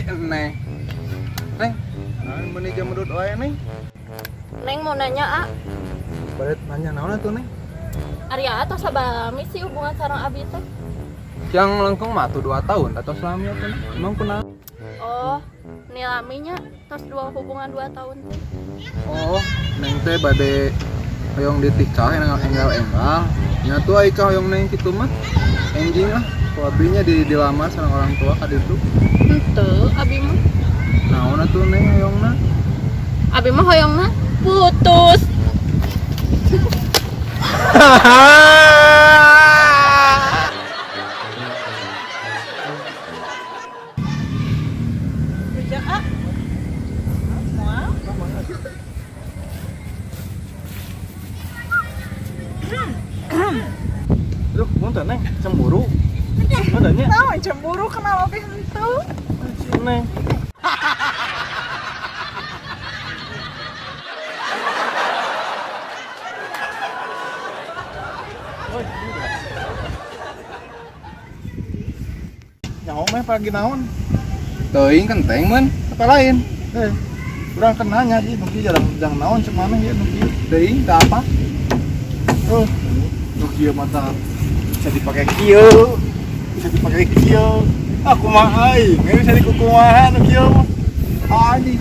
Si Neng. Neng, naon meuni jamrud wae, Neng? Neng mau nanya, ah. Bade nanya naon atuh, Neng? Ari Aa tos sabaraha sih hubungan sareng abi teh? Yang langkung mah tuh 2 tahun atau selami atuh, Neng. Emang kunaon? Oh, ini laminya tos dua hubungan 2 tahun teh. Oh, Neng teh bade hoyong ditikah enggal-enggal. Nya tuh ai ka hoyong Neng kitu mah. Enjing lah, ku abinya di dilamar sareng orang tua ka ditu. Henteu, abi mah. Naon atuh Neng hoyongna? Abi mah hoyongna putus. Rujak ah. Moal. Duh, punten Neng, cemburu. Punten nya. Naon cemburu kenal oge henteu. Si Neng. Nyaho meh pagi naon? Teuing kenteng mun, apa lain? Urang kan nanya sih, nu kieu jarang jarang naon cek maneh ya nu kieu. Teuing teu apa? Oh, nu kieu mah tah bisa dipake kieu, bisa dipake kieu. Aku mah aing, bisa dikukumahan nu kieu mah. Anjing.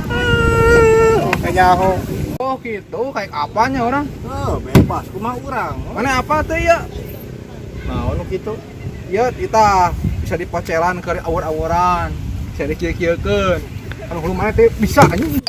Oh, kayak nyaho. Oh gitu, kayak apanya orang? Oh, bebas, kumaha urang. Mana apa tuh ya? Naon nu kitu? Ya kita bisa dipocelan ke awur-awuran, bisa dikieu-kieukeun. Kalau hulu mana teh bisa anjing.